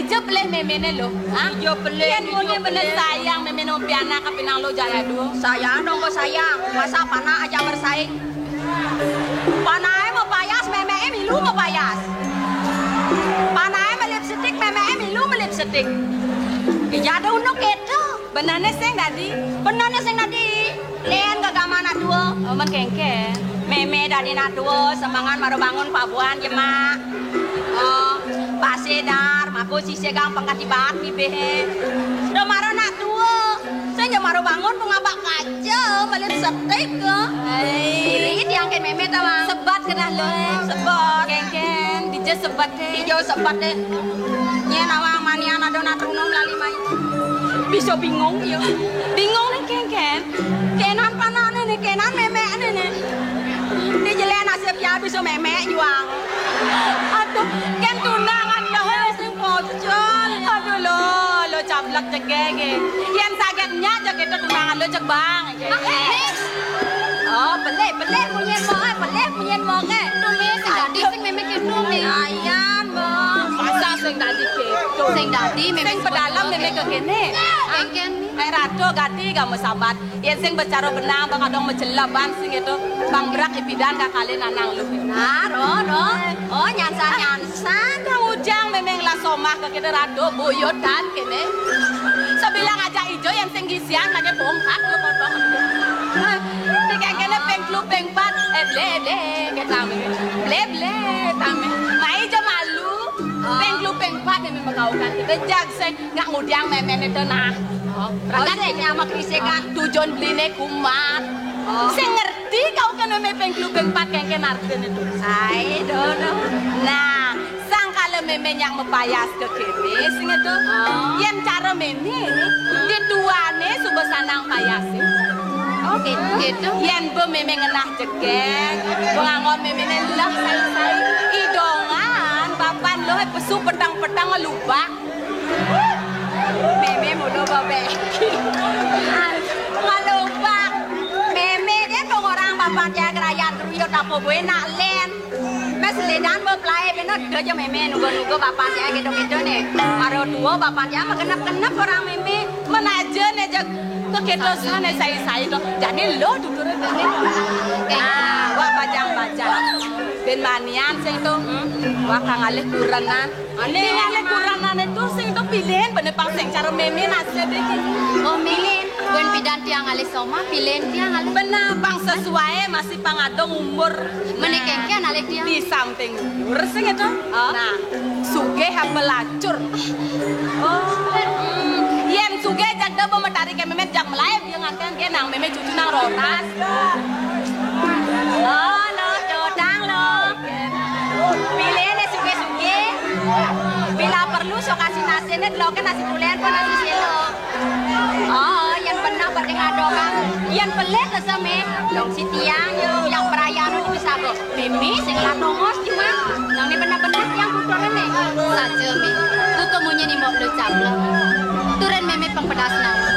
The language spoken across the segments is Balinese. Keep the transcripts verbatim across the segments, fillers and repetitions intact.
Ijo pelih méméné lo, ha? Ijo pelih, yén ijo murni bener pelih. Sayang méméné pianak ka pinang lo jaya dua. Sayang dong, kok sayang. Masa panak aja bersaing. Panaké mapayas, méméké milu mapayas. Panaké malipstik, méméké milu malipstik. Ija ada unduk kéto. Benehné sing dadi. Benehné sing dadi. Lén ka gaman anak dua. Oh, men kéngkén. Mémé dadi anak dua, semangan mara bangun pabuhan jemak. Oh, pasé dar, mako sisé gang pangkat ibarat bibihé. Da mara anak dua. Sing ja mara bangun pengabak kaca, malipstik. Hai. Iri tiang kén mémé ta, Bang. Sebat keneh lo, eh. Sebat. Kéngkén, dija sebat. Ijo sebat deh. Nyén awang manian ada nak trunung lali mai. Bisa bingung ya. Bingung nih kéngkén. Kénan panakné nih, kénan mémékné nih. Di jelé nasib ya bisa mémék juang. Aduh, kén tunangan lo, eh, sing pocol. Aduh lo, lo cablak jegég. Yén saget nyak jegég tunangan lo jeg bang. Oh, pelih, pelih munyin moké, pelih munyin moké. Tuh, Mi, sing dadi sing mémé kéto, Mi. Ayan, Mbok. Masa sing dadi kéto? Sing dadi, mémé sing pedalem, mémé kékéné. Kéngkén, Mi. Kayak rado gati kamu sambat. Yén sing bicara benang, bang kadang majelaban sing itu. Bang brak ipidan ka kali nanang lu. Nah, ro, ro. Oh, nyansa, nyansa. Sang kang ujang mémé ngelah somah ka kéné rado buyutan kéné. Sabilang aja ijo yén sing gisian lagi bongkak lo potong. Di kéné ping telu ping pat, eh, blé, blé, kéto amé. Blé, blé, tamé. Mai ijo malu. Ping telu ping pat mémé makaukan. Kéto jag sing ngak ngudiang méméné to nah. Oh, berarti sing nyamak isi kan tujuan beliné kumat. Oh. Sing ngerti kau kan mémé ping telu ping pat kéngkén artiné to. Ai, dono. Nah, sangkala mémé nyak mapayas ka kéné sing to. Oh. Yén cara mémé né, di tuané suba sanang payasé. Oh, kéto, kéto. Yén ba mémé ngenah jegég, pengangon méméné lah sai-sai. Idongan, bapan lo pesu petang-petang lubak. Mémé mula babé. Ngalubak. Mémé dé dong orang bapan dia gerayan keruyut apa bué nak lén. Mes lédan ba pelaé bena dé ja mémé nuga-nuga bapan dia kéto-kéto né. Mara tua bapan dia mah genep-genep orang mémé. Menaja né jag kekéto sané sai-sai to. Jani lo tuturé mémé. Ah, wah bajang-bajang. Bén manian sing to. Wah kang alih kurenan. Ané ngalih kuranané to sing to pilih, bené pang sing cara mémé nasibé ki. Oh, Mi, bén pidan tiang ngalih somah, pilih tiang ngalih. Bené pang sesuai masih pang ada umur. Mené kéngkén alih tiang. Di samping umur sing to. Oh. Nah, sugih apa lacur? Oh. Hmm. Yén sugih jag da ba matari ké mémé jag melaib ya nganten ké nang mémé cucu nang roras. Oh, lo dodang lo. Pilihné sugih-sugih. Bila perlu sok kasih nasiné, deloké nasi tulen apa nasi selo. Oh, yén beneh berarti ngadokang. Yén pelit rasa mé, dong si tiang, yang perayaan itu sago. Mémé sing lah tongos cuma. Nang né beneh-beneh tiang tuturé mé. Saja mé. Ku kemunyi ni mok lu cablak. Turen mémé pengpedas nama.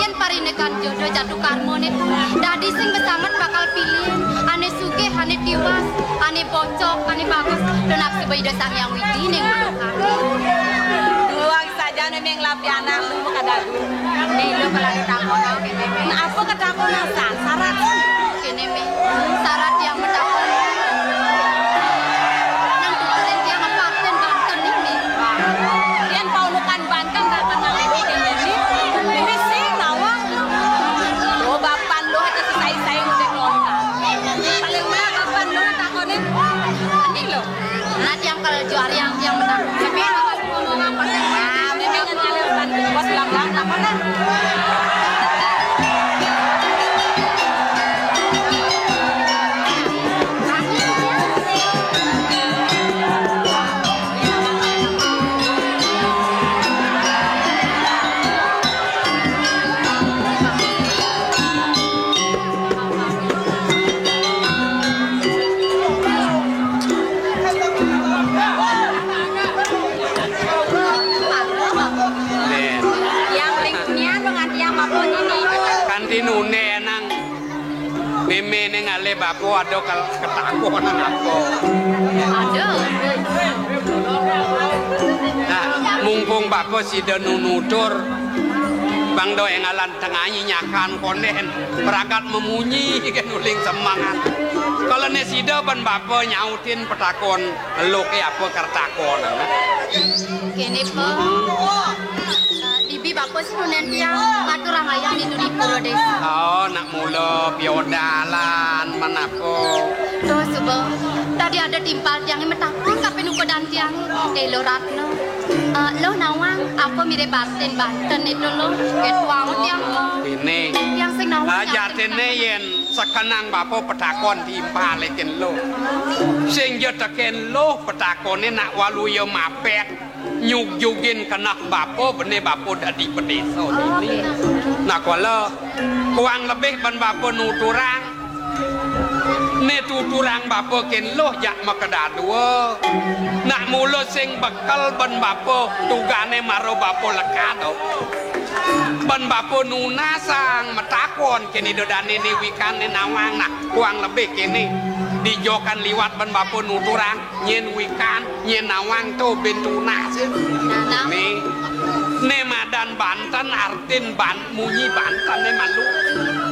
Yén Parinakan jodoh jatuh karma né to. Dadi sing besanget bakal pilih. Ané sugih, ané tiwas, ané bocok, ané bagus. To nafsu ba Ida Sang Hyang Widi né nguduk ané. Duang saja né ning lapianan lu kada dulu. Né lu kalau ditakon, oké, oké. Nah, apa ketakonan san? Syarat. Kéné, Mi. Syarat tiang matakon. Nang tuturin tiang apa artin banten né, Mi? Yén paulukan banten, tak kenal ini, ini, ini. Ini sing nawang. Oh, bapan lu aja si sai-sai ngudek lontar. Paling mah bapan lu takonin. Ini lo. Nah, tiang kalau juara yang tiang menang. Tapi ngomong apa sih? Ah, mémé ngalih banten. Bos bilang-bilang takonan. Yang ring dunia dengan tiang apa ini? Kanti nune nang mémé né ngalih bako ada kal-, ketakonan apa? Ada. Nah, Mumpung bapa sida nunutur, bang do enggalan tengai nyakan konden, pragat mamunyi kén uling semengan. Kala né sida ban bapa nyautin petakon, eluké apa kertakon. Kéné, Pa. Dibi bapa sinunan tiang, aturang ayah di Pura Désa. Oh, nak mula piodalan, menapa? Duh, suba. Tadi ada timpal tiangé matakon kapinukudan tiangé. Éh, Luh Ratna. Éh, Luh nawang, apa mirib batin banten itu, Luh? Kétuang tiang, Luh. Ini. Tiang sing nawang. Lah, jatiné yén sekenang bapa petakon timpalé kén Luh. Sing ja tekén Luh petakoné nak waluya mapet. Nyugjugin keneh bapa, bené bapa dadi pedésa dini. Nah, kala kuang lebih ban bapa nuturang. Né tuturang bapa kén Luh jak makedadua. Nak mula sing bekel ban bapa tugané mara bapa lekad. Ban bapa nunasang matakon kén ida dané né wikan né nawang. Nah, kuang lebih kéné. Dijokan liwat ban bapa nuturang. Nyén wikan, nyén nawang to bin tunas. Nah, nah. Né, né madan banten artin ban-, munyi banten né malu.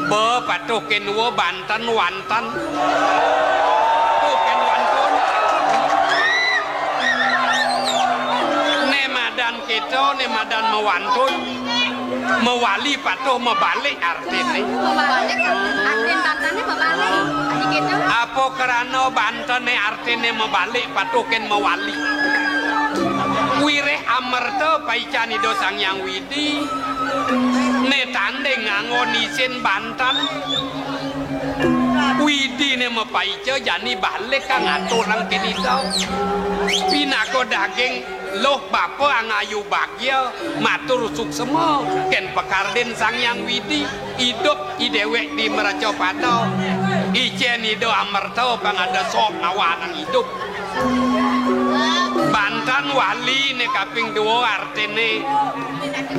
Ba patuh kén wa banten wanten. Tuh kén wantun. Né madan kéto, né madan mawantun. Mawali patuh mabalik artiné. Mabalik, artin bantené mabalik. Adi kéto. Apa krana bantené artiné mabalik patuh kén mawali. Wiréh amerta paican Ida Sang Hyang Widi. Né tanding nganggon isin banten. Widiné mapaica jani balik kang aturang kén Ida. Pinaka daging Luh bapa angayu bagya, matur suksema, kén pakardin Sang Hyang Widi, idup i déwék di mracapada. Icén Ida amerta pang ada sok ngawanang idup. Banten wali né kaping dua artiné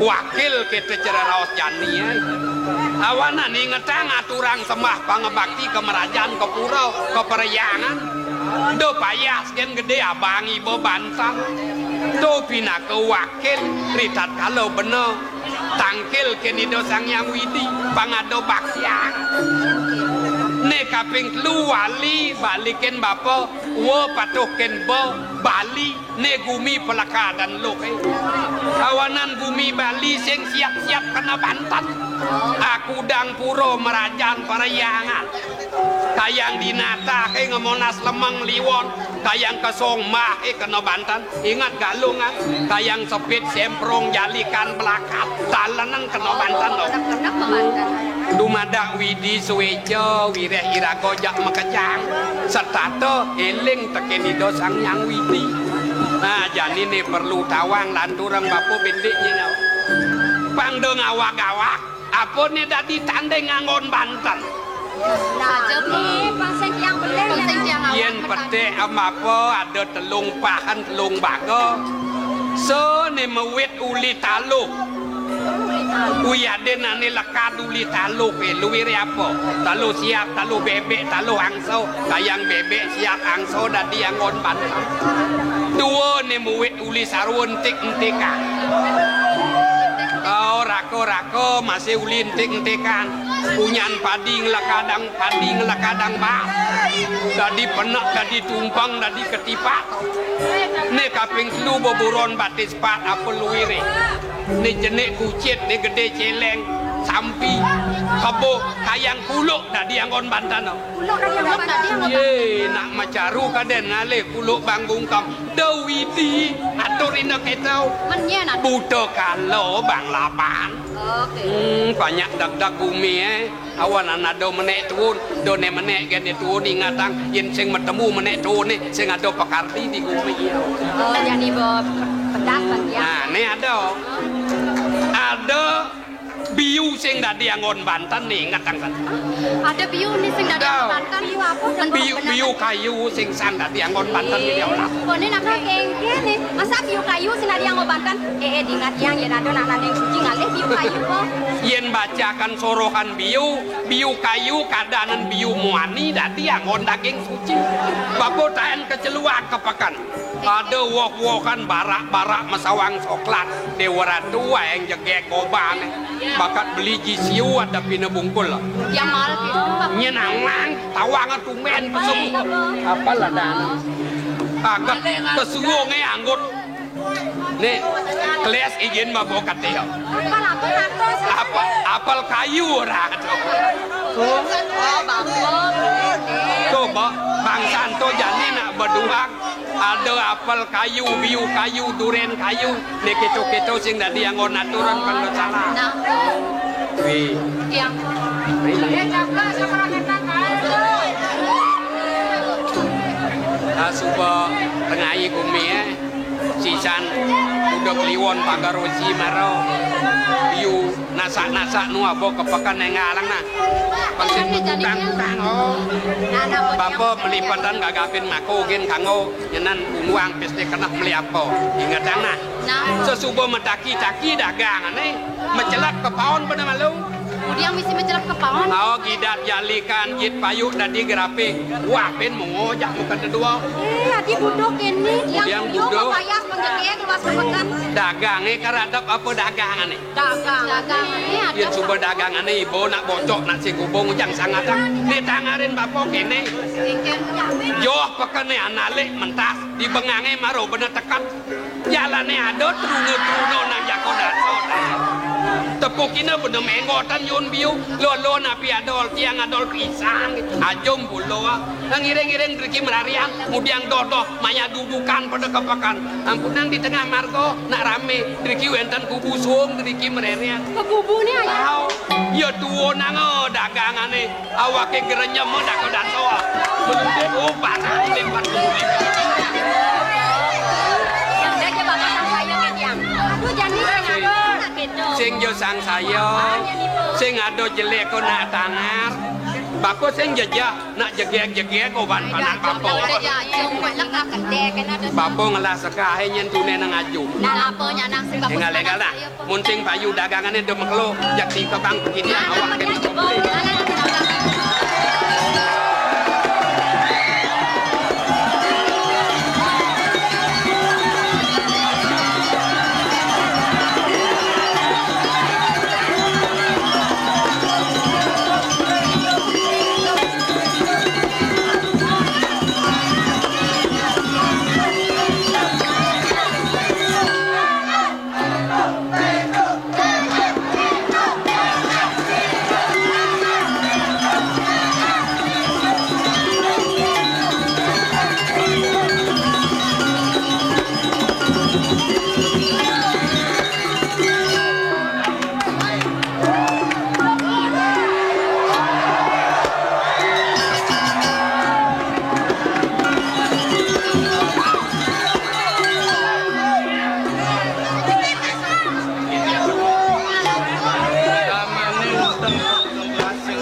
wakil kita cara raos jani, ai. Awanan ingetang aturang sembah pangabakti ka mrajan, ka pura, ka parhyangan. Do payas gén gedé abang iba banten. To pinaka wakil ritatkala bena tangkil kén Ida Sang Hyang Widi pangada baktian. Né kaping telu wali balikin bapa, wa patuh kén ba, bali né gumi palekadan Luh, eh. Awanan gumi Bali sing siap-siap kena banten. Akudang pura mrajan parhyangan. Kayang dinatah, eh, ngamonas lemeng liwon. Kayang kesong mah, eh, kena banten. Ingat galungan. Kayang sepit semprong jalikan belakat. Talenan kena banten, loh. Dumadak Widi suéca wiréh iraga jak makejang. Setata éling tekén Ida Sang Hyang Widi. Nah, jani né perlu tawang lanturang bapa béndék nyén. Pang da ngawag-awag. Apa né dadi tanding nganggon banten? Nah, jani pang sing tiang belih, pang sing tiang awak. Yén petik am apa ada telung pahan, telung baga. Sané mawit uli taluh. Wiadin ané lekad uli taluh, eh, luiré apa? Taluh siap, taluh bébék, taluh angsa. Kayang bébék siap angsa dadi anggon banten. Dua né mawit uli sarwa entik-entikan. Oh, raka-raka masih uli entik-entikan. Punyan padi ngelekadang, padi ngelekadang bas. Dadi penek, dadi tumpeng, dadi ketipak. Né kaping telu beburon batis pat apa luiré. Né jenik kucit, né gedé céléng, sampi, kebo, kayang kuluk dadi anggon banten. Yé, nak macaru kadén ngalih kuluk bang bungkem. Da Widi, atur inda kéto. Buta kala bang laban. Hmm, banyak dagdag gumi, eh. Awanan ada menék tuun, da né menék gén né tuun ingatang, yén sing matemu menék tuun né, sing ada pakardi di gumi. Oh, jani ba pedas, Bang, ya. Nah, né ada. Ada Biu sing dadi anggon banten, inget anggon. Ada biu né sing dadi anggon banten, biu apa? Biu, biu kayu sing san dadi anggon banten, biu. Koné nak kéngkén né. Masa biu kayu sing dadi anggon banten? Eh, eh, diinget yang yén ada nak nanding suci ngalih biu kayu kok. Yén bacakan sorohan biu, biu kayu kadanan biu muani dadi anggon daging suci. Bapa taén ka Celuak ka peken. Ada woh-wohan barak-barak masawang soklat. Déwa Ratu aéng jegég gobané. Bakat beli ji siu ada pina bungkul. Ya mal gitu. Nyén awang tawang tumbén pesu. Apa ladang? Agak kesuwungé anggut. Né, kelas ijin mabok katé. Apa, apa kayu ora? Oh, bangkok. Coba bangsan to jani nak beduhang. Ada apel kayu, biu kayu, durén kayu. Né kéto-kéto sing dadi anggon aturan pang salah. Nah. Wi. Yang. Wi. Ah, suba tengahi gumi, eh. Sisan udah kliwon pagar osi maro. Biu nasak-nasak nu abo ka peken énggalang nah. Pang sing tukang-tukang, oh. Bapa melipetan gagapin mako gén kanggo. Nyenan unduang pesta keneh meli apa? Ingetang nah. Nah. Sesuba mataki-taki dagangané, macelep ka paon pada malu. Udiang misi macelep ka paon? Ao gidat jalikan jit payu dadi gerape. Wah, pin mengojak muka dedua. Eh, ati buduh kéné, yang buduh, buduh mapayas penjegé keluar sepekan. Dagangé karadep apa dagangané? Dagang. Dagang. Yén suba dagangané iba nak bocok, nak sing kubung, ujang sangadang. Né tangarin bapa kéné. Joh pekené analik mentas, dibengangé maro bena teket. Jalané ada truna-truna nang jako daso. Tepukina bena menggotan yun biu, lolo napi adol, tiang adol pisang, ajum bulo. Ngiring-ngiring driki merarian, mudiang doh-doh, maya dudukan pada kepekan. Ampunang di tengah marga, nak ramé, driki wénten kubu suung, driki mererian. Kubuné aja. Tau, ya tuwa nang, eh, dagangané, awaké grenyem, eh, dako daso. Meludé, oh, batang, limpat, limpat. Yang aja bapak sang saya, Kang Yang. Aduh, jani sing ada, nak gitu. Sing jo sang saya, sing ada jelek, kok nak tangar. Bako sing jejak. Nak jegeg-jegeg oban panak bapa. Bapa ngelah sekahé nyén tuné nang aju. Nah, apa nyanang sing bapa. Énggal-énggal dah. Mun sing payu dagangané dem kelo, jak si kebang begini awak.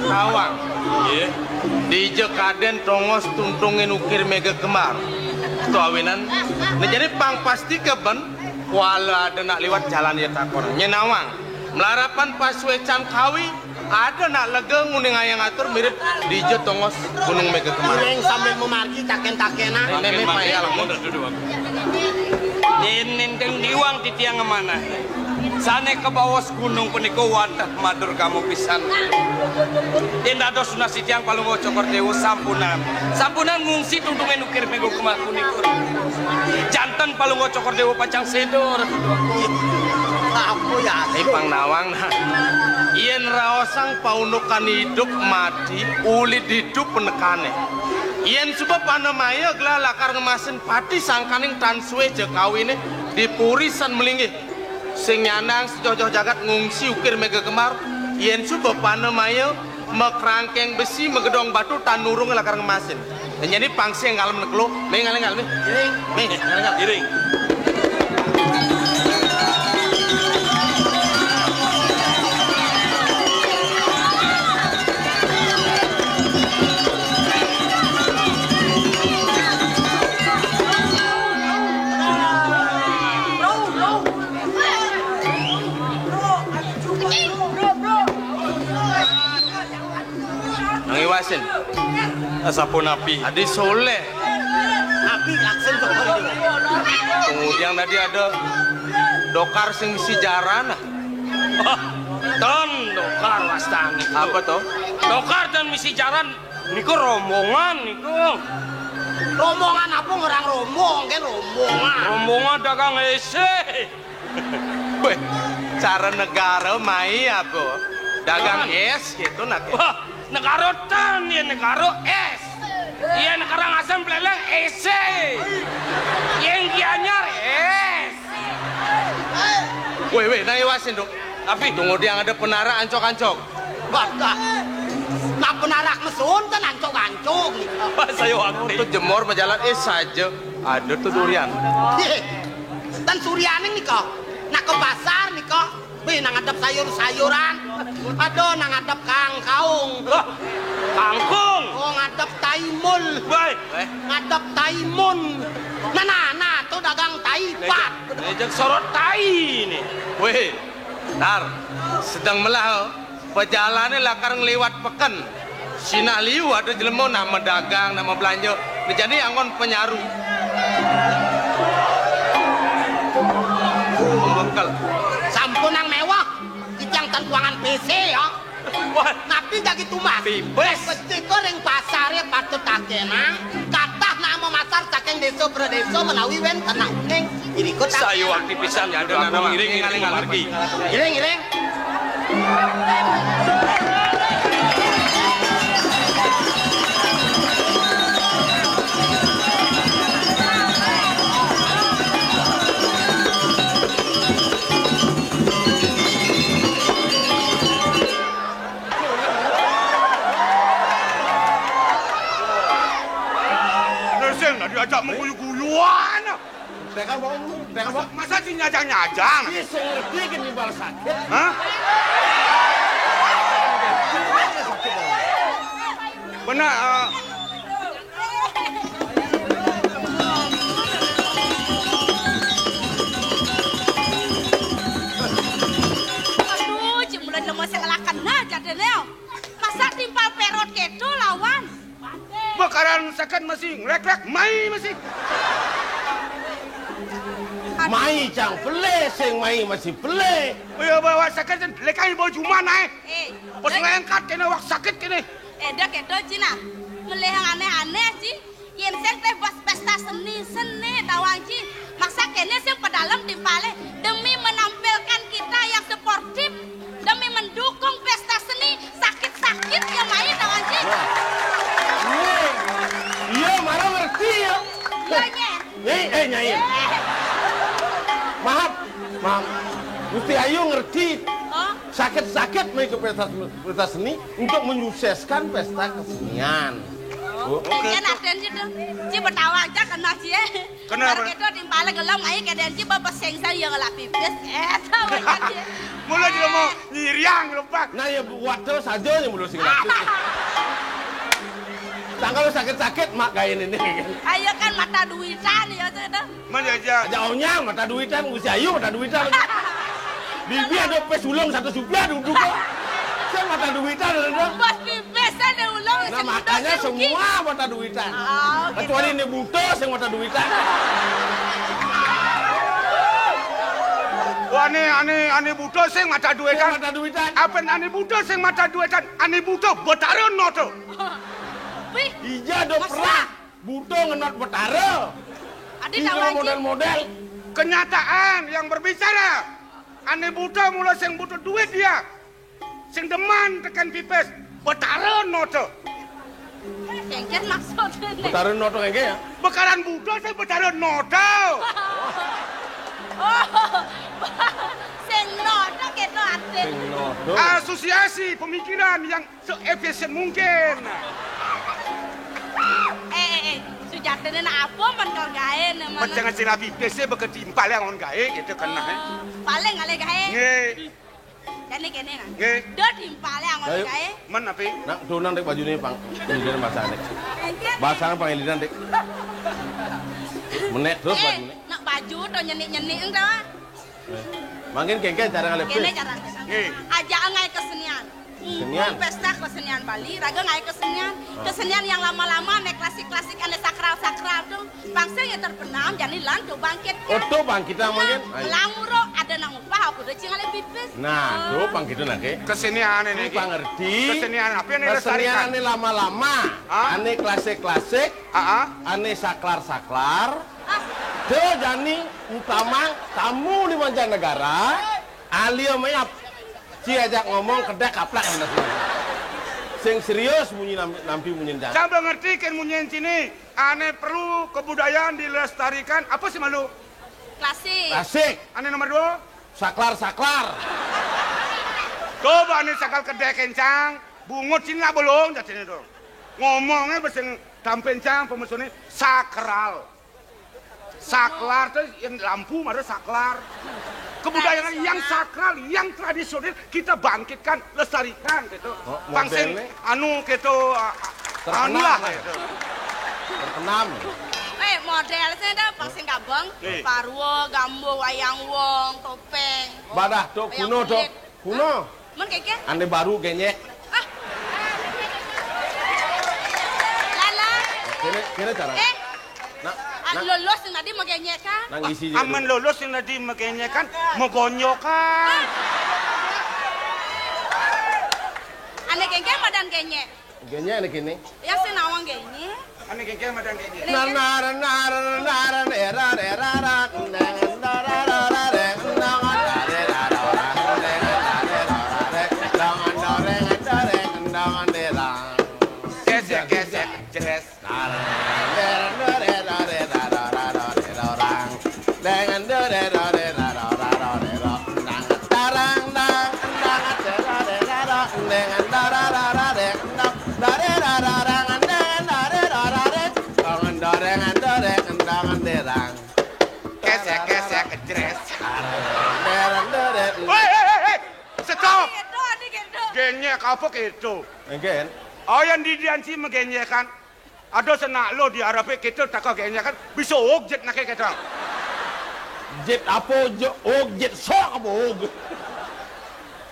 Tawang. Nggih. Dija kadén tongos tuntungin ukir méga kembar. To awinan. Nah, jani pang pasti keben, kuala ada nak liwat jalan ya takon. Nyén nawang. Melarapan pasuécan kawi, ada nak lega nguning ayang atur mirip dija tongos gunung méga kembar. Uling sambil memargi takén-takénan. Mémé payah lamun. Yén ninding diwang titiang ngemanah. Sané kabaos gunung punika wantah madurgama pisan. Yén dados nunas titiang Palungguh Cokor Déwa sampunang. Sampunang ngungsi tuntungin ukir méga kembar punika. Janten Palungguh Cokor Déwa pacang séda. Apa ya? Ipang nawang nah. Yén raosang paundukan idup mati, uli didup penekané. Yén suba panemaya gelah lakar ngemasin pati sangkaning tan sué ja kawiné di puri san melinggih. Sing nyandang sejoh-joh jagat ngungsi ukir méga kembar, yén suba panemaya makrangkéng besi magedong batu tan nurung lakar ngemasin. Nyadi pangsi énggal menekelo, mé énggal-énggal, mé. Iring. Mé, énggal-énggal. Iring. Sapunapi? Adi Soleh. Napi laksan to? Kemudian tadi ada dokar sing misi jaran. Ah. Wah, ten dokar wastane. Apa to? Dokar ten misi jaran niku rombongan niku. Rombongan apa, orang rombong kan rombongan. Rombongan dagang ese. Weh, cara negara mai apa? Dagang es gitu nak. Wah, negara ten ya negara es. Iya negara ngasem peleleng ese. Yang Gianyar es. Weh, weh, nah iwasin dong. Tapi tunggu dia ada penara ancok-ancok. Wah, nah penarak mesun ten ancok-ancok. Wah, saya waktu. Itu jemur berjalan es saja. Ada tuh durian. Ih, dan Suryaning nih kok. Nak ke pasar nih kok. Wih, nang ngadep sayur-sayuran. Aduh, nang ngadep kangkaung. Wah, kangkung. Oh, ngadep taimul. Baik. Eh. Ngadep taimun. Nah, nah, nah, tuh dagang taipat. Ngejek, ngejek sorot tai nih. Weh, tar, sedang melah, oh. Pejalane lakar ngliwat peken. Sinah liu ada jelema nak medagang, nak mebelanja. Nah, jani anggon penyaru. Pembekel. Sampun nang mewah. Titiang ten kuangan P C ya. Wah. Napi jagi tumbas? Pipis. Ketika ring pasare patut takenang, kathah nak mamasar saking desa pradesa menawi wenten nak uning. Irikut takenang. Sayuwakti pisan ya, ada ngiring-ngiring margi. Ngiring-ngiring. Sing diajak mengguyu-guyuan. Teka, Bang. Teka, Bang. Masa dinyajang-nyajang? Iya, saya ngerti kan di balas sakit. Hah? Benar, eh. Aduh, cik mulai lemes yang ngelaken nah jadine. Masa timpal perot keto lawan? Bekaran seken masih ngrek-rek, mai masih. Mai cang pele, sing mai masih pele. Iya, bawa seken lekai bawa cuma naik. Eh, pas ngangkat kena wak sakit kena. Eh, dah keto, Cina. Melehang aneh-aneh, Ci. Yen sing teh bos pesta seni, seni tawang, Ci. Maksa kene sing pedalem timpale demi menampilkan kita yang sportif, demi mendukung pesta seni, sakit-sakit ya mai tawang, Ci. Wah. Iya, iya, malah ngerti ya. Iya, Nyai. Nyai, eh, Nyai. Eh. Maaf, maaf. Gusti Ayu ngerti. Oh. Sakit-sakit mai ke pesta, pesta seni untuk menyukseskan pesta kesenian. Oh, oke. Yen aden gitu. Ci betawa aja kena, Ci, eh. Kenapa? Bar keto timpale gelem, ayo keden ci bebeseng saya ngelak pipis. Eh, tahu aja. Mula juga mau nyiriang lepak. Nah, ya buat terus aja yang belum sing lagi. Tanggal sakit-sakit mak kain ini. Ayo kan mata duitan ya, tuh, tuh. Man ya aja. Aja onyang mata duitan, usia ayu mata duitan. Bibi ada pes ulung satu supiah duduk kok. Saya mata duitan ada. Bos pipis ada ulung. Nah, makanya semua mata duitan. Ah, oh, gitu. Kecuali ini buta, saya mata duitan. Wah, ane, ane, ane buta sing mata duitan. Sing mata duitan. Apen ane buta sing mata duitan? Ane buta betara nata. Wih, ija do masa? Perang. Buta ngenot betara. Adi. Ina tahu aja. Model-model. Kenyataan yang berbicara. Ane buta mula sing buta duit dia. Sing demen teken pipis. Betara nata. Kengken maksudnya. Betara nata kengken ya? Bekaran buta sing betara nata. Oh. Sing nata keto artine. Sing nata. Asosiasi pemikiran yang seefisien mungkin. Eh, eh, eh, sujatine nak apa men kor gae ne? Macam sing rabi pese beketimpal yang on gae gitu kan, nah, eh. Oh, paling ale gae. Nggih. Jane kene kan. Nggih. Do timpale angon gae. Men ape? Nak turunan dek bajune pang. Iliran basane. Basane pang iliran dek. Menek terus bajune. Nak baju to nyenik-nyenik ento. Mangkin kengken cara ngalepe. Kene cara. Nggih. Aja angai kesenian. Kesenian. Pesta kesenian Bali, raga ngaé kesenian. Ah. Kesenian yang lama-lama, ané klasik-klasik, ané sakral-sakral to. Bangsa yang terbenam, jani lan to bangkit. Oh, to bangkit mangkin. Ayo. Lamuro ada nang upah, aku udah cingalé pipis. Nah, to bangkit naké. Kesenian ini. Ini pangerti. Kesenian apa yang dilestarikan? Kesenian ané lama-lama, ah, ané klasik-klasik, ah, ah, ané saklar-saklar. Ah. To jani umpama tamu di mancanegara, alia mayap. Ci ajak ngomong kedék kaplak. Sing serius munyi nam-, nampi munyin jang. Sambil ngerti kén munyin ciné, ané perlu kebudayaan dilestarikan. Apa sih malu? Klasik. Klasik. Ané nomor dua? Saklar-saklar. Coba ané saklar kedék kencang, bungut ciné nak bolong jatiné dong. Ngomongnya beseng tampencang pemesuné sakral. Saklar tuh yang lampu, mara saklar. Kebudayaan yang sakral, yang tradisional kita bangkitkan, lestarikan gitu. Oh, pang sing modelnya anu gitu, ah, terkenal anu lah gitu. Terkenal. Eh, model saya dah pang sing gabung, eh, Parwa, Gambo, Wayang Wong, Topeng. Badah tuh, wayang kuno tuh. Kuno. Mun kéké? Ané baru genyék. Ah. Lala. Kéné, kéné cara. Eh. Nah, ah, nah. Lulus sing tadi magenyékan. Nang isi. Amun lulus sing tadi magenyékan, magonjokan. Ané kéngkén madan genyék. Genyék ané kéné. Ya sing nawang genyék. Ané kéngkén madan genyék. Nar, nar, nar, nar, era, era, ra, neng, nar, ra, ra, ra, reng, nang, nar, ra, ra, ra, ra, neng, nar, ra, ra, ra, reng, nang, nar, ra, ra, ra, ra, neng, nar, ra, ra, ra, ra. Gesek, gesek, jeres. Nar, nar, nar, ra, ra, ra, ra, ra, ra, ra, ra, rang. Deng, nar, ra, ra, ra, ra, ra, ra, ra, ra, ra, nang, tarang, nang, nang, ra, ra, ra, ra, neng, nar, ra, ra, ra, reng, nang, nar, ra, ra, ra, ra, neng, nar, ra, ra, ra, reng. Kesek, kesek, jeres. Woi, hei, hei, hei. Stop. Adi kéto, adi kéto. Genyék apa kéto? Engken. Oh, yang di dianci magenyékan. Ada senak lo di arepé kéto tak genyékan. Bisa og jét naké kéto. Jét apa, og jét sok apa og?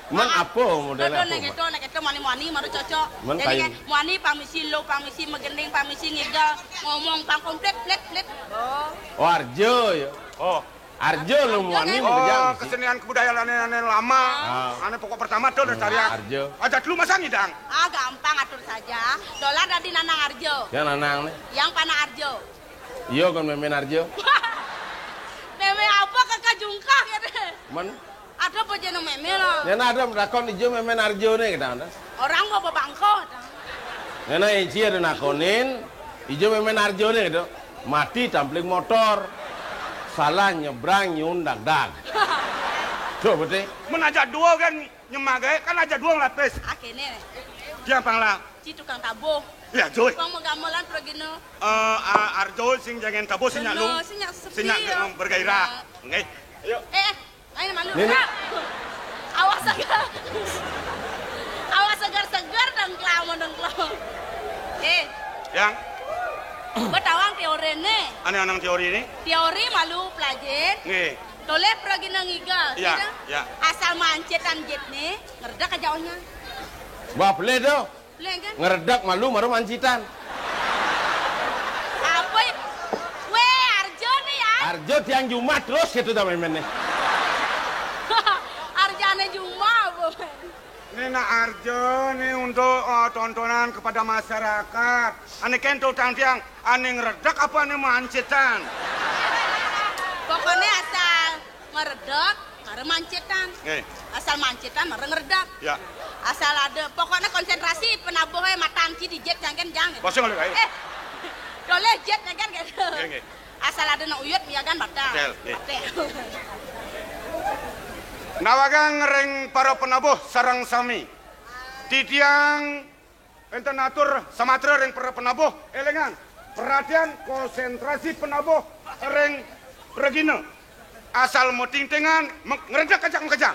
Men apa model apa? Nek kéto, nek kéto muani-muani mara cocok. Jadi kayak muani pamisi lo, pamisi magending, pamisi ngigel, ngomong pang komplit, plit, plit. Oh. Oh, arja ya. Oh. Arja lo muani. Oh, kesenian kebudayaan ané, ané lama. Ah. Ané pokok pertama tuh dari tarian. Arja. Aja dulu masa ngidang. Ah, gampang atur saja. Dolar dadi nanang arja. Yang nanang nih. Yang panah arja. Iya kan mémén arja. Mémé apa kakak jungkah gitu. Men Ada apa jeneng mémé lo? Nyana ada menakon ijo mémén arjoné gitu. Orang mau bebangko. Nyana ici ada nakonin ijo mémén arjoné gitu. Mati tampling motor. Salah nyebrang nyun dagdag. Tuh betul. Men aja dua kan nyemagai kan aja dua lapis. Akhirnya. Dia pangla. Ci tukang tabuh. Ya, Joy. Tukang mau gamelan pergi no. Eh, a-, arjo sing jangan tabuh sing nyak lu. Sing nyak sepi. Sing nyak bergairah. Nggih. Ayo. Eh, Ayo malu. Nenek. Awas seger. Awas seger-seger dengklau mau dengklau. Eh. Yang. Betawang teori nih. Aneh anang teori nih. Teori malu pelajin. Nggih. Toleh pergi nang igal. Iya, iya. Asal mancitan jit nih, ngeredak aja ohnya. Wah, boleh tuh. Lengken. Ngeredak malu mara mancitan. Apa ya? Weh, Arjo nih ya. Arjo tiang Jumat terus gitu ta mémén nih. Arjane Jumat apa? Ini nak Arjo nih untuk, eh, tontonan kepada masyarakat. Ane kento tang tiang, ane ngeredak apa ane mancitan? Pokoknya asal ngeredak, mara mancitan. Nggih. Asal mancitan, mara ngeredak. Ya. Asal ada, pokoknya konsentrasi penabuh, eh, matan ki dijit jangken jang. Kosong lho, ayo. Eh, doleh jit jangken gitu. Nggih, nggih. Asal ada nak uyut miagan batal. Betul, nggih. Batal. Nawagang ring para penabuh sareng sami. Titiang Enten atur samatra ring para penabuh, élingang, perhatian, konsentrasi penabuh ring regina. Asal matingtingan, me-, ngredak kejang-kejang.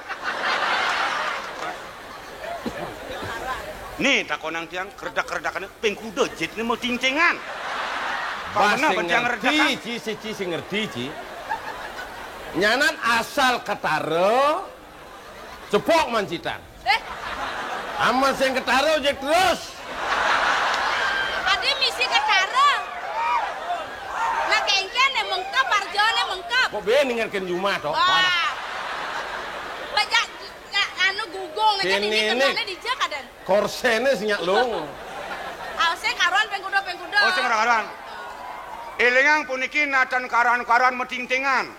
Nih, takonang tiang, keredak-keredakane ping kuda jitne matingtingan. Bah, sing ngerti, Ci, si, Ci, sing ngerti, Ci. Nyanan asal ketara, cepok mancitan. Eh. Amat sing ketara ojek terus. Adi misi ketara. Nah, kengken né mengkep, arjané mengkep. Kok bé ning ngerken jumah to? Wah. Bajak, ya, anu gugung né, kan ini, ini ini. Tentangnya dijak, adan. Korséné sing nyak lung. Aosé karuan pengkuda, pengkuda. Oh, sing ora karuan. Élingang puniki natan karuan-karuan metingtingan.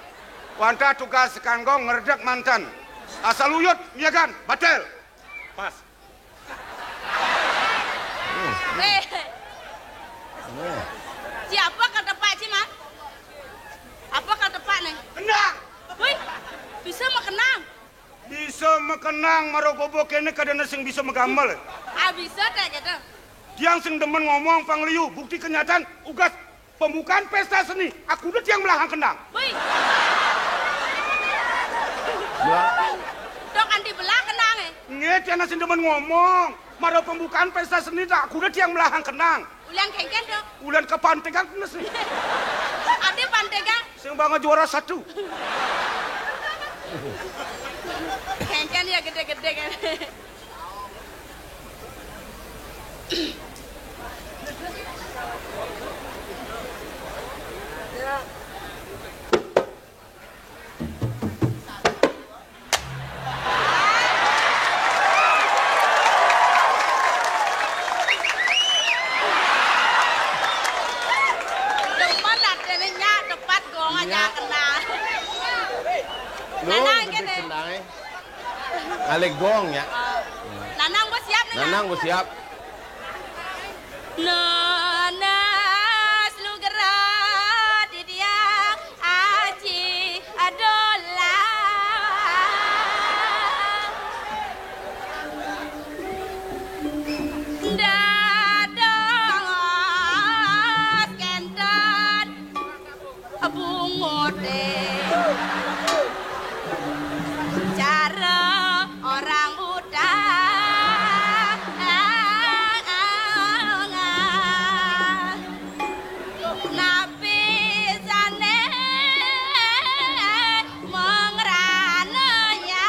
Wantah tugas kanggo ngredeg manten. Asal uyut miyagan, batil. Pas. Eh. Siapa kata Pak Ciman? Apa kata Pak nih? Kendang. Wih, bisa mah kenang. Bisa makenang, mara gobo kéné kadéna sing bisa magamel. Ah, bisa téh gitu. Tiang sing demen ngomong pangliu, bukti kenyataan, ugas pembukaan pesta seni. Aku udah tiang melahang kendang. Wih. Ya. Dok anti belah kenang, eh. Nggih, tiang sing demen ngomong. Mara pembukaan pesta seni, tak aku udah tiang melahang kendang. Ulian kengken, Dok. Ulian kepantegang, Mas. Ada pantegang. Sing banget juara satu. Kengken ya gedé-gedé kan. Demen lah, dene nyak tepat gong aja. Nyak. Kenal. Lu Nanang gedé kene. Kendangé. Ngalih gong ya. Nanang wis siap nih. Nanang wis siap. Nanas lu gerak di dia. Aji adolah dados kenten bungote cara orang utang. Napi sané mengranaya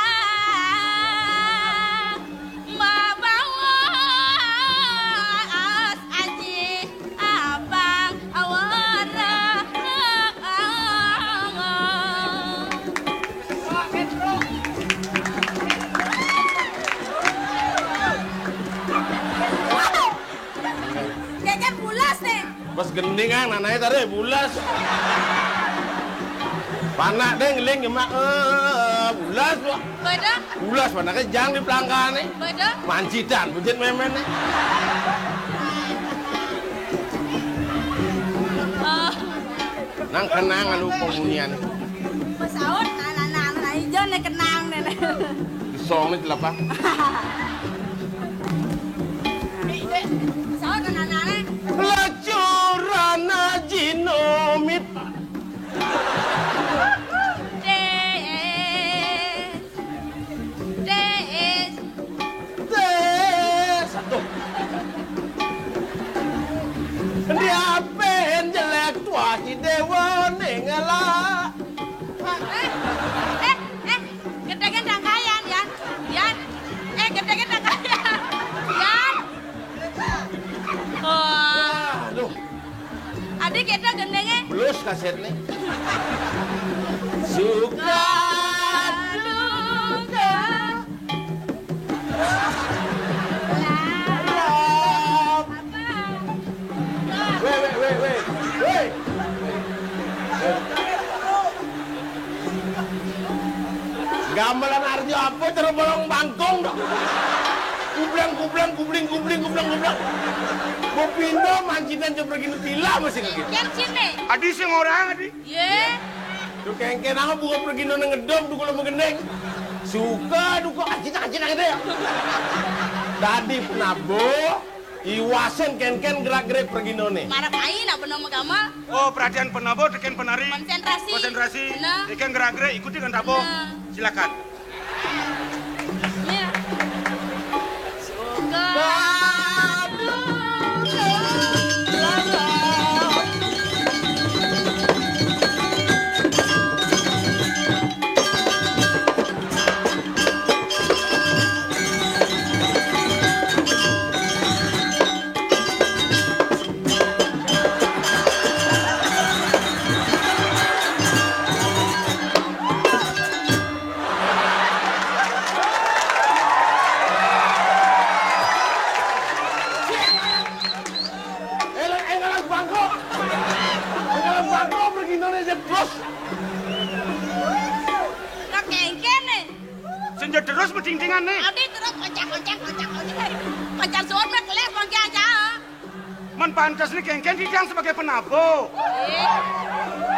mabaos aji abang awara. Kéké pulas né. Pas gending ah, nanaé taré bulas. Panak dé ngeling gemak, eh, bulas, Pak. Beda. Bulas, panaknya jang di pelangkané. Beda. Mancitan, bujit memené. Oh. Nang kenang anu penghunian. Pas aut, nah, nah, nah, nah, ijo né kenang né. Song né telapa. Pas aut, nah, nah, nah. Lacuran aji nomit. Dés. Dés. Dés. Aduh. Diapén jelék tuah di déwa ning ngelak. Eh, eh, eh, gedégan tangkayan, Yan. Yan. Eh, gedégan tangkayan. Yan. Wah. Aduh. Adi kita gendengnya. Belus kasetnya. Suka duka. Weh, weh, weh, weh. Weh. Gamelan Arjo apa cara bolong bangkong dong. Kubleng, kubleng, kubling, kubling, kubleng, kubleng. Mau pindah mancinan coba gini tila masih kaget. Yang sini. Adi sing orang, Adi. Yé. Tuh kengken apa buka pergi nona ngedom tuh kalau mengendeng. Suka duka anjing anjing gitu ya. Tadi penabo iwasen kengken gerak-gerik pergi none. Marah main apa nama kamu? Oh, perhatian penabo teken penari. Konsentrasi. Konsentrasi. Bener. Teken gerak-gerik ikuti kan tabo. Bener. Silakan. Lah kéngkén né. Sing jederus medingdingan né. Adi terus koncak-koncak, koncak-koncak. Koncak suwun mah kelih mangke aja. Men pantes né kéngkén titiang sebagai penabuh. Eh,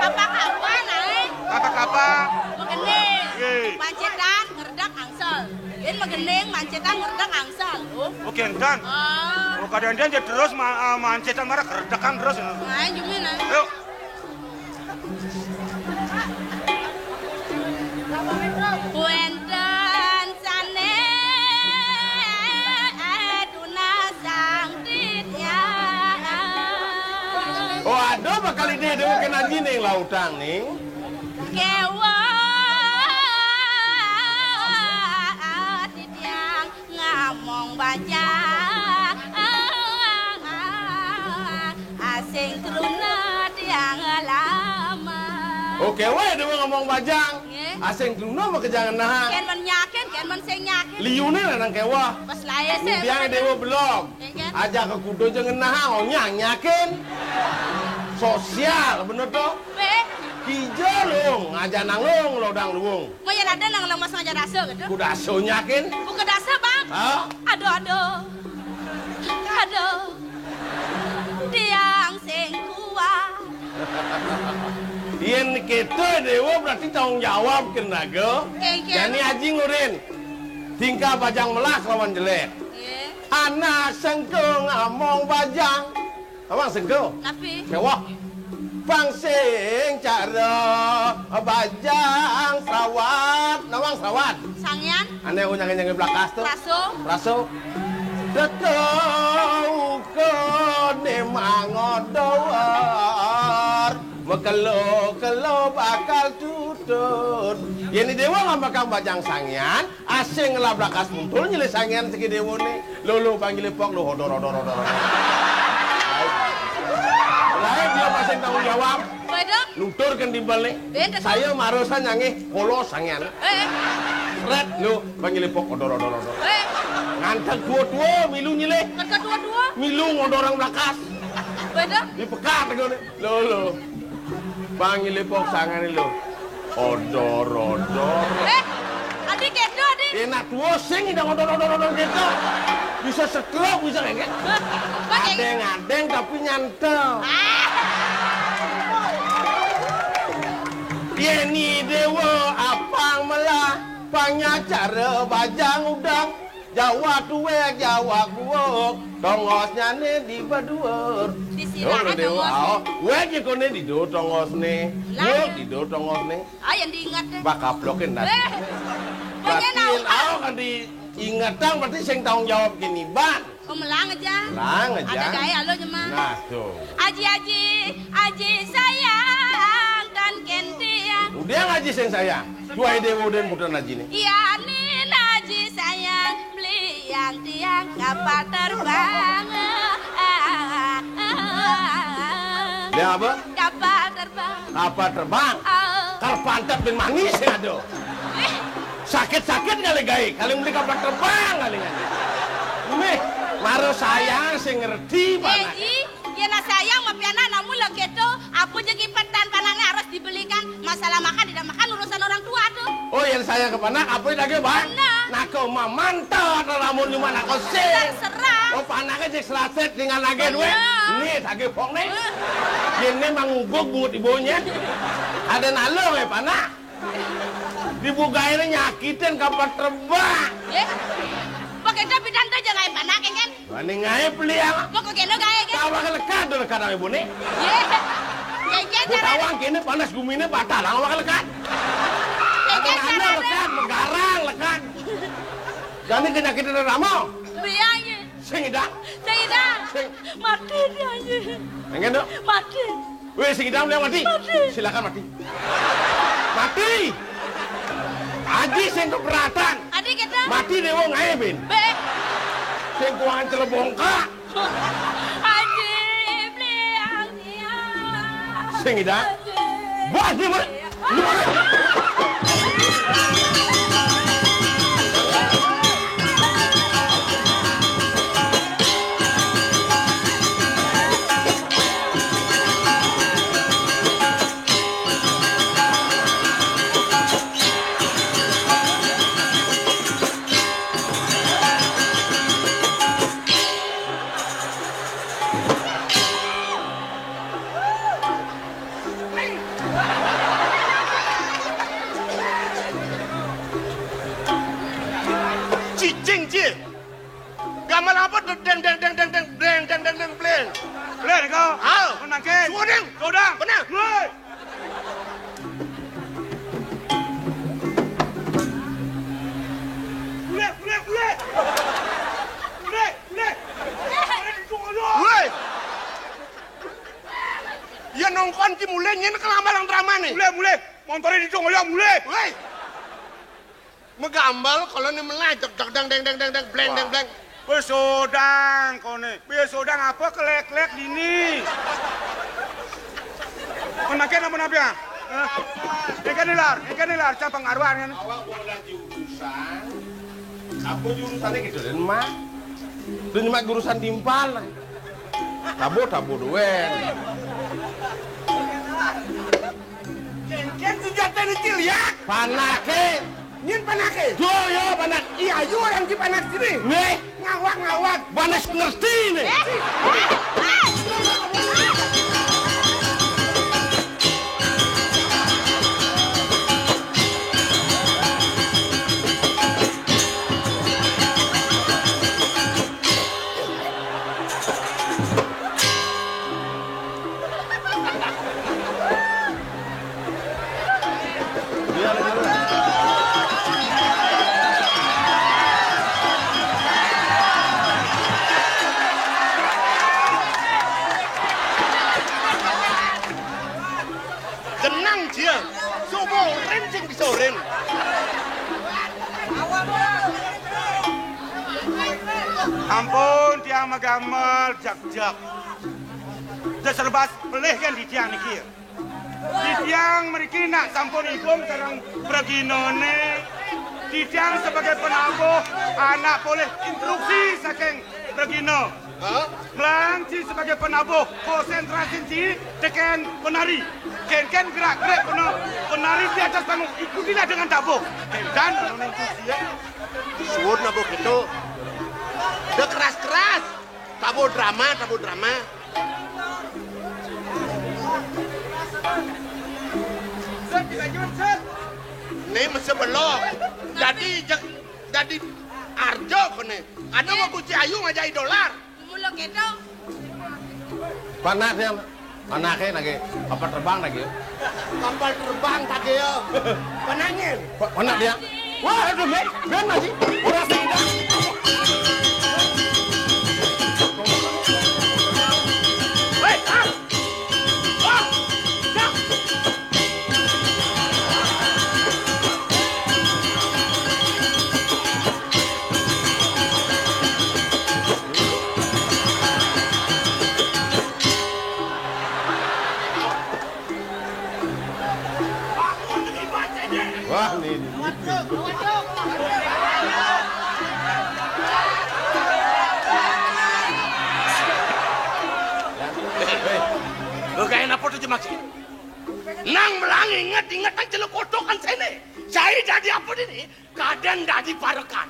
apa-apa, Nay? Apa-apa? Magending. Nggih. Mancétan, ngredeg, angsel. Yén magending, mancétan, ngredeg, angsel. Oh. Oh, kénten. Oh. Oh, kadang-kadang jederus ma-, eh, mancétan marang gredegan terus. Nah, jumina. Yuk. Wénten sané tunasang titiang. Oh, aduh, bakal ini ada mungkin aji ning lautang ning. Kéweh titiang ngamong bajang, asing kruna tiang lama. Oké waé déwa ngamong bajang. Nggih. Asing kruna mah kéja ngenahang. Kén men nyakin, kén men sing nyakin. Liuné lanang kéweh. Pas laé sih. Tiang déwa belum. Nggih, kan? Aja kekuda ja ngenahang, onyang nyakin. Sosial bener to. Bé. Kija lung, aja nanglung lodang luung. Maya ada nang lemas aja rasa gitu. Kuda aso nyakin. Buka dasa, Bang. Hah? Aduh, aduh. Aduh. Tiang sing kuat. Yén kéto déwa berarti tanggung jawab kén raga. Kéngkén. Jani aji ngurin. Tingkah bajang melah lawan jelék. Nggih. Anak sengkung among bajang. Nawang sengko. Napi? Kéweh. Pang sing cara bajang srawat. Nawang srawat. Sangyan. Ané aku nyangé-nyangé blakas to. Raso. Raso. Teka ukené mangodor. Mekelo-kelo bakal tutut. Yén déwa ngambekang bajang sangyan, asing ngelah blakas muntul nyilih sangyan siki déwané. Lolo panggilé pok lo odor, odor, odor, odor. Lain dia pasang tanggung jawab. Waduh. Nutur kan timbal né. Béda. Saya marosan nyangé kolos sangyan. Eh. Sret lo panggilé pok odor, odor, odor. Eh. Ngantek dua-dua milu nyilih. Ngantek dua-dua. Milu ngodorang blakas. Waduh. Di pekat ngoné. Lolo. Panggilé pok sangané lo. Odor, odor. Eh, adi kéto, adi. Enak tua sing idang odor, odor, odor kéto. Bisa stroke, bisa kéngkén. Bang, kéngkén. Adéng-adéng tapi nyantel. Ah. Yén i déwa apang melah, pang nyacara bajang udang. Jawab tuwék, jawab buuk, tongosnyané di baduur. Disirahaké tongosné. Wék nyekoné di duur tongosné. Lah, buuk di duur tongosné. Ah, yang diinget deh. Bak kaplokin dah. Eh, perhatiin, awas kan diingetang, berarti sing tanggung jawab kiniban. Oh, melang aja. Melang aja. Ada gaé alo nyeman. Nah, tuh. Aji, aji, aji sayang, tan kén tiang. Udah ngaji sing sayang. Tuai déwa dén putra najiné. Iya, nin aji sayang, beliang tiang kapal terbang. Dia apa? Kapal terbang. Kapal terbang. Ah. Kal pantat bin manis ya ada. Eh. Sakit-sakit kali gaé, kali beli kapal terbang kali kan. Nih, maro sayang sing ngerti. Eh, mana. Ji. Yén sayang mah pianak, namun lagi itu, apa je kipetan panaknya harus dibelikan. Masalah makan, tidak makan urusan orang tua tuh. Oh, yén sayang ka panak, apa lagi, Bang? Bener. Nak kau mah mantap, lamun cuma nak kau sih. Terserah. Oh, panaknya cek selaset dengan agen, wé. Bener. Nih, lagi pok nih. Eh. Yén né manguguk bungut ibunya. Ada nalo, wé, panak. Dibukain nyakitin kapal terbang. Yé. Pakai tapi tante jangan panak, kan? Wani ngaé beliang. Pokok kéno gaé, kan? Tawang lekat, lekat nang ibuné. Yé. Kéngkén. Bu tawang kéné panas guminé batal, tawang lekat. Kéngkén. Ada nana lekat, megarang lekat. Jani kenyakitan rama. Beliang, yé. Sing idang. Sing idang. Sing. Mati dia, yé. Kéngkén, Dok? Mati. Wéh, sing idang beliang mati. Mati. Silakan mati. Mati. Aji sing keberatan. Adi kita. Mati déwa ngaé, bin. Bé. Sing kuangan celebongkak. Aji beliang dia. Sing idang. Aji. Buat dia, Mat. Deng, deng, deng, deng, deng, deng, deng, deng, deng, bleng. Bleng, kau. Hal. Menangkin. Suuding. Suuding. Benar. Mulai. Mulai, mulai, mulai. Mulai, mulai. Mulai. Ya nongkon ki mulai, nyén kelamaan drama né. Mulai, mulai. Montoré di dong, ya, mulai. Woi. Megambel kalau né melah, deg, deg, deng, deng, deng, deng, deng, bleng, deng, bleng. Wah. Wis sodang koné. Wis sodang apa kelek-kelek dini? Kon makan apa napi, ah? Hah? Engké nilar, engké nilar, cabang aruan kan. Awak bola jurusan. Apa jurusané gitu, Den, Mak? Lu nyemak jurusan timpal. Tabo, tabo duén. Kénkén senjatané, Cil, ya? Panaké. Nyén panaké? Yo, yo, panak. Iya, ayu orang di panak sini. Nih. Ngawak, ngawak. Banes ngerti nih. Jeneng dia. Sopo rin sing bisa rin. Ampun, tiang magamel, jak-jak. Wis serba pelih kan di tiang niki. Di tiang mriki nak sampun igung sareng preginané. Di tiang sebagai penabuh anak polih instruksi saking pregina. Hah? Mlang ci sebagai penabuh, konsentrasi ci tekén penari. Kénkén gerak-gerik pena-, penari di atas panggung, ikutilah dengan tabuh. Kénkén menonton ci ya. Suwun nabuh gitu. Udah keras-keras. Tabuh drama, tabuh drama. Né mesti belok. Dadi jeg-, dadi arja koné. Ada mau kunci ayu ngajai dolar. Mula kéto. Panak dia, panaké lagi. Kapal terbang lagi. Kapal terbang lagi ya. Panaknya. Pa-, panak dia. Wah, aduh, Ben, Ben lagi. Ora sing. Hei, ah. Wah, dah. Wah, ini. Hei, lo kayak apa tuh, Jemak? Nang melang inget-inget nang celuk kotokan sini. Saya jadi apa ini? Kadén dadi parekan.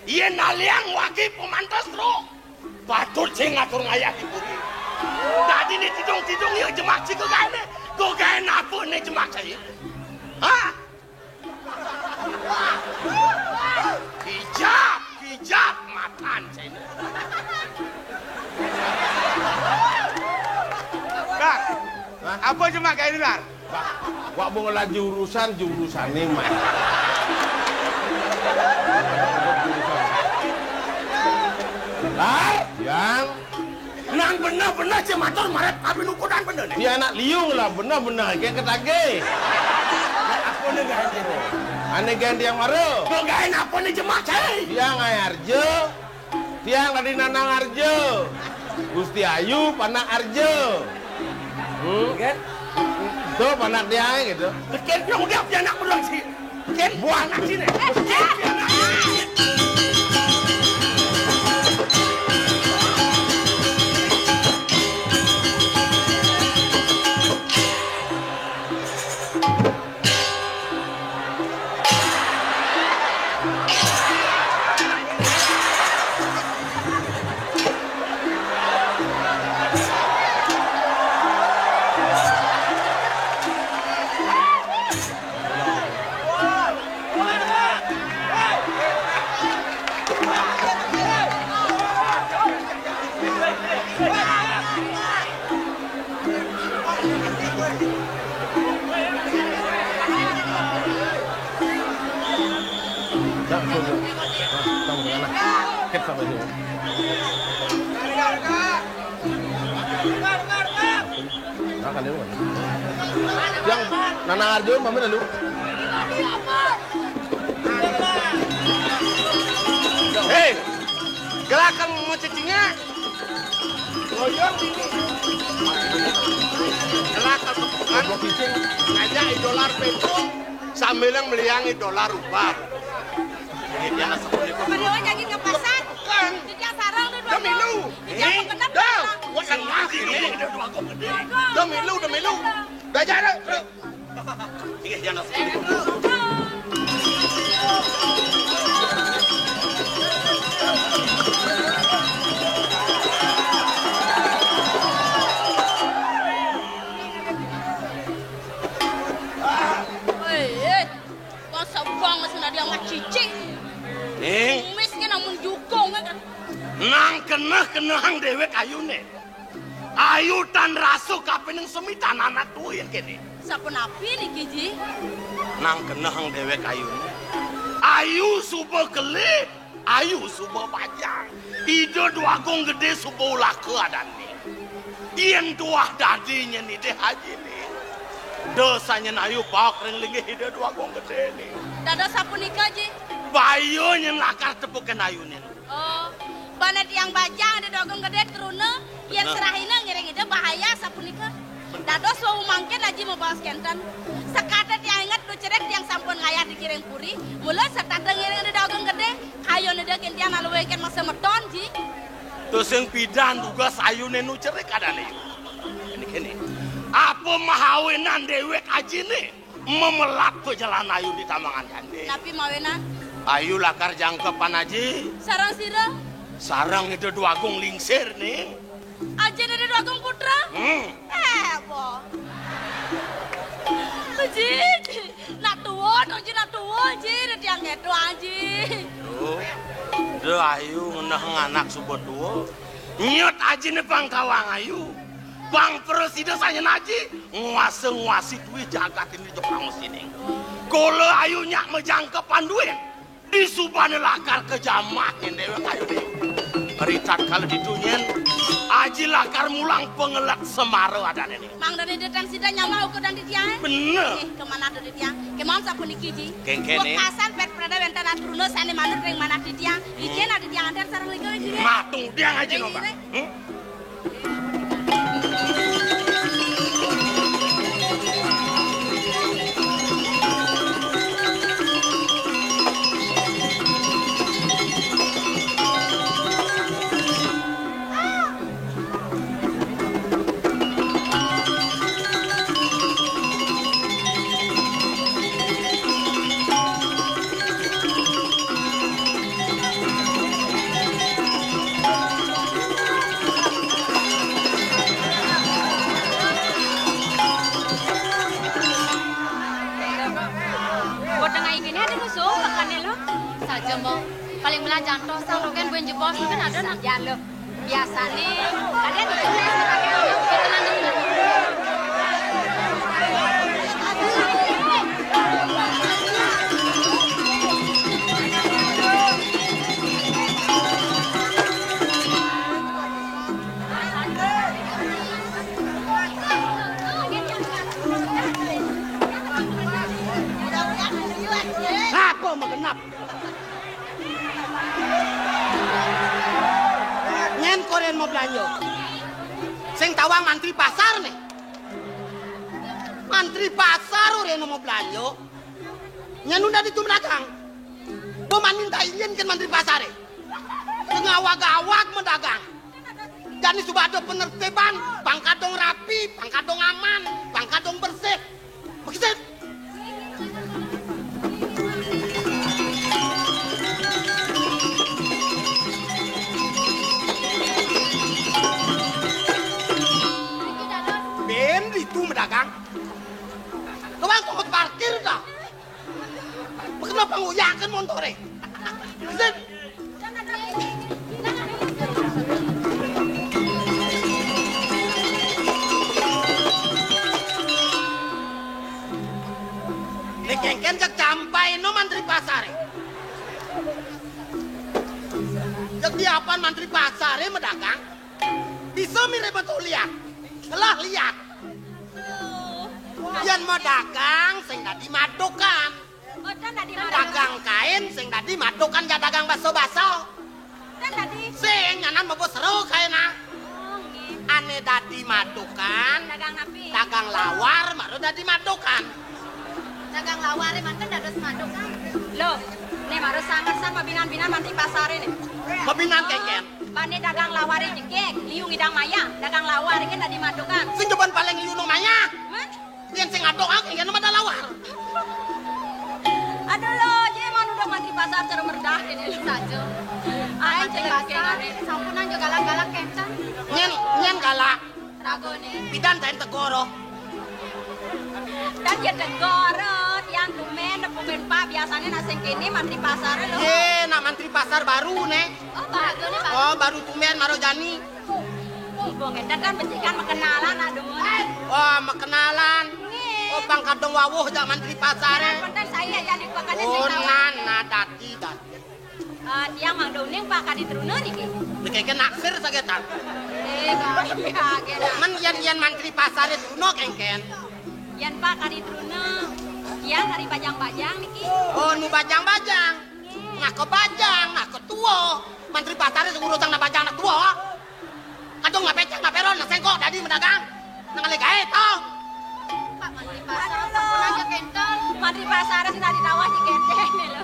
Yén naliang wagi pemantes roh. Patut sing ngatur ngayah di bumi. Dadi né tidung-tidung ya Jemak sing gegaéné. Gegaé napa né Jemak saiki? Hah? Kijap, kijap matan saiki. Kak, hah? Apa Jemak gaé nilar? Wak, wak mau ngelah jurusan, jurusané, Mas. Lah, yang nang bener-bener sing matur marep kapinukutan bener né. Di anak liung lah, bener-bener kayak ketagih. Apa né ganti? Ané ganti yang mara. Kok gaé apa né Jemak, cai? Yang ayah arja. Tiang tadi nanang arja. Gusti Ayu panak arja. Hmm? Kan? Tuh panak tiang gitu. Kén yang udah punya anak beruang sih. Kén buah anak sini. Kén punya anak. Yang Nana Arjo, mami lalu. Hei, gerakan mau cacingnya. Goyong ini. Telah kebukan. Ngajak idolar petrol sambil yang meliangi dolar rupiah. Ini dia nasib ini. Padahal jadi ke pasar. Bukan. Jadi sarang tuh dua. Demi lu. Jadi apa benar? Dah, gua yang mati ini. Demi lu, demi lu. Dah jalan. Woi, eh, kok sabang masih ada yang macicing? Eh? Kumisnya namun jukung, kan? Nang keneh-kenehang dewek ayune. Ayu tan rasa kapining semi tan anak tuin kene. Sapunapi niki, Ji? Nang kenehang dewek ayune. Ayu suba keli, ayu suba bajang. Ida Dwagung Gede suba ulaka adane. Yen tuah dadi nyen Ida Haji ni. Dosa nyen ayu paok ring linggih Ida Dwagung Gede ni. Dados sapunika, Ji? Baya nyen lakar tepuken ayune. Oh, bane tiang bajang Ida Dwagung Gede truna, yen serahina ngiring Ida bahaya sapunika. Dados wau mangkin Aji mabaos kenten. Sekate tiang inget ducerik tiang sampun ngayah dikiring puri, mula setata ngiring Ida Dwagung Gede, kayun Ida kin tiang naluwengken masa meton, Ji. Tusing pidan dugas ayune nu cerik adane. Kene, kene. Apa mahawinan dewek ajine? Memelat pejalan ayu di tamangan candi. Napi mawinan? Ayu lakar jangkepan aji. Sareng sira? Sareng Ida Dwagung Lingsir, ning. Ajin Ida Dwagung Putra? Hmm. Eh, bo. Ji, nak tua, dong, Ji, nak tua, Ji, tiang ngedo, Ji. Duh, duh, ayu ngenehang anak suba tua. Nyut ajine pang kawang ayu. Pang prasida sayan aji, nguasa-nguasi duit jagat ini jok pangusining. Kala ayu nyak majangkepan duit, disubane lakar kajamah nyen dewek ayune. Ritat kala ditu nyen, aji lakar mulang pangelet semara adane ni. Mangdane deten sida nyamah ukudan titiange? Bener. Nggih, kemanah deten titiang. Kemawon sapuniki, Ji. Kengkene. Wekasan pet prada wenten atruna sane manut ring manah titiang. Ijin adi tiang antar sareng lingga, Ji. Matung diang aji, nggih, nombak. Nggih. Hmm? Kok tengah igini ada musuh, makanya lo. Saja, Mbok. Paling melah jantos, sang rogen buen jebos, kan ada nak. Ya, lo. Biasane kalian itu kita nanti. Sapa magenep? Nyen koren mau belanja. Sing tawang mantri pasar nih. Mantri pasar oren mau belanja. Nyen udah ditu dagang. Bo manin tak izin kan mantri pasar eh. Tengah awak-awak mau dagang. Jani suba ada penertiban, pangkat dong rapi, pangkat dong aman, pangkat dong bersih. Begitu. Ben ditu medagang. Kemang kok parkir dah. Kenapa nguyakin montore? Zin. Kéngkén jak campai no mantri pasaré. Jak diapaan mantri pasaré madagang? Bisa mirip betul lihat. Lah lihat. Yén madagang sing dadi madukan. Mboten dadi madukan. Dagang kain sing dadi madukan, ya dagang baso-baso. Ten dadi. Sing nyanan mabos seru kaina. Oh, nggih. Ané dadi madukan. Dagang napi? Dagang lawar mara dadi madukan. Dagang lawar manten dados madukan. Loh, né mara sanget sang mabinan-binan mantri pasaré né. Mabinan kéngkén. Bani dagang lawar jegég, liu ngidang mayah, dagang lawar kan dadi madukan. Sing jeban paling liu nu mayah. Hah? Yén sing aduk ah, kéngkén mah da lawar. Aduh lo, jé mah udah mantri pasar cara merdah ini. Saja. Ayo mantri pasar, sampunan juga galak-galak kénten. Nyén, nyén galak. Ragoné. Pidan taén tegoro. Dan ya tegoro, tiang tumén, tumén Pak, biasané nak sing kéné mantri pasar lo. Yé, nak mantri pasar baru né. Oh, baru né, Pak. Oh, baru tumén mara jani. Ibu ngéten kan becikan makenalan, aduh. Oh, makenalan. Nggih. Oh, pang kadung wawuh jak mantri pasaré. Penting saya jadi pokoknya. Oh, sing tahu. Nan, nah, dadi, dadi. Eh, tiang mangda uning Pak kadi truna niki. Niki ké naksir sagétan. Eh, kaya gé. Men yén, yén mantri pasaré truna kéngkén. Yén Pak kadi truna, tiang kadi bajang-bajang niki. Oh, nu bajang-bajang. Nak ké bajang, nak ké tua. Mantri pasaré sing urusan nak bajang nak tua. Kadung nak pécak, nak péron, nak séngkok, dadi madagang. Nang alé gaé to. Pak mantri pasar, sampun aja kénten. Mantri pasar sing dadi tawah di kénten né lo.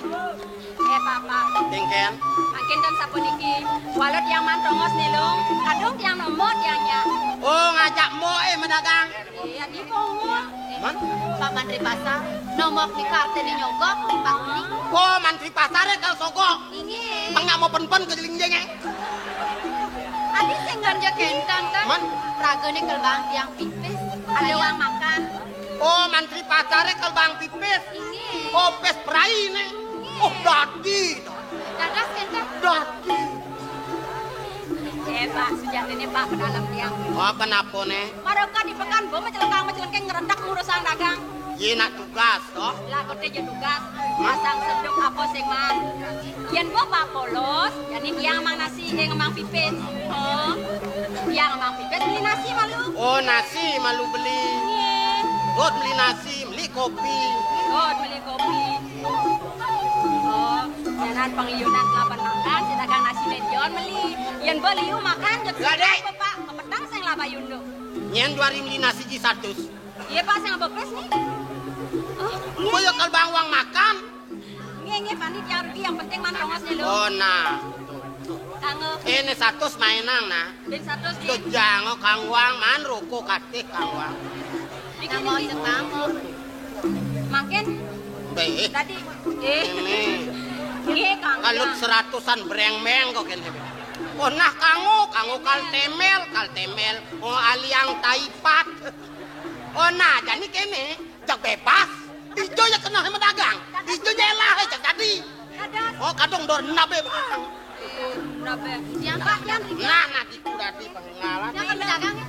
Eh, Pak, Pak. Kéngkén. Mangkin ten sapuniki. Walau tiang man tongos né lo. Kadung tiang nomor tiang nya. Oh, ngajak mbok é madagang. Iya, di Pongo. Man? Pak mantri pasar, nomok ni karté ni nyogok, Pak ni. Oh, mantri pasaré kal sogok. Inggih. Tengah mau pen-pen ke jeling jengé. Adi sing ganja kénten kan? Man? Ragané kal bang tiang pipis. Ada uang makan. Oh, mantri pasaré kal bang pipis. Inggih. Oh, pis perai né. Inggih. Oh, dadi. Dados kénten. Dadi. Eh, Pak, sujatiné Pak pedalem tiang. Oh, kenapa né? Mara ka di pekan, bo macelengkang-macelengking ngrentek ngurusang dagang. Yé nak tugas to. Lah, kote ja tugas. Masang seduk apa sing man. Yén bo Pak polos, jani tiang mang nasi, eh, mang pipis. Oh. Tiang mang pipis beli nasi malu. Oh, nasi malu beli. Nggih. Dot beli nasi, beli kopi. Dot beli kopi. Oh, nyanan pangliunan kelaban makan, si dagang nasi medion meli. Yén bo liu makan, jek. Lah, Dék. Apa, Pak? Kepetang sing laba yunduk. Nyén dua ribu nasi ji satus. Iya, Pak, sing bepes nih. Oh, iya. Boyo kal bang uang makan. Nggih, nggih, Pak, ini tiang rugi, yang penting man tongos nih, lho. Oh, nah. Kanggo. Ini satus mainang, nah. Bin satus, nggih. Tuh jango kang uang man ruko katik kang uang. Niki, niki. Mangkin. Bé. Tadi. Eh. Ini. Nggih, Kang. Kalau seratusan brengmeng kok kene. Oh, nah, kanggo, kanggo kal temel, kal temel. Oh, aliang taipat. Oh, nah, jani kene, jak bebas. Ijo ya kena sama dagang. Ijo ya elah, eh, jak tadi. Oh, kadung dor nabe, Bang. Nabe. Yang Pak, yang. Nah, nah, diku tadi pengenalan. Yang pedagang ya?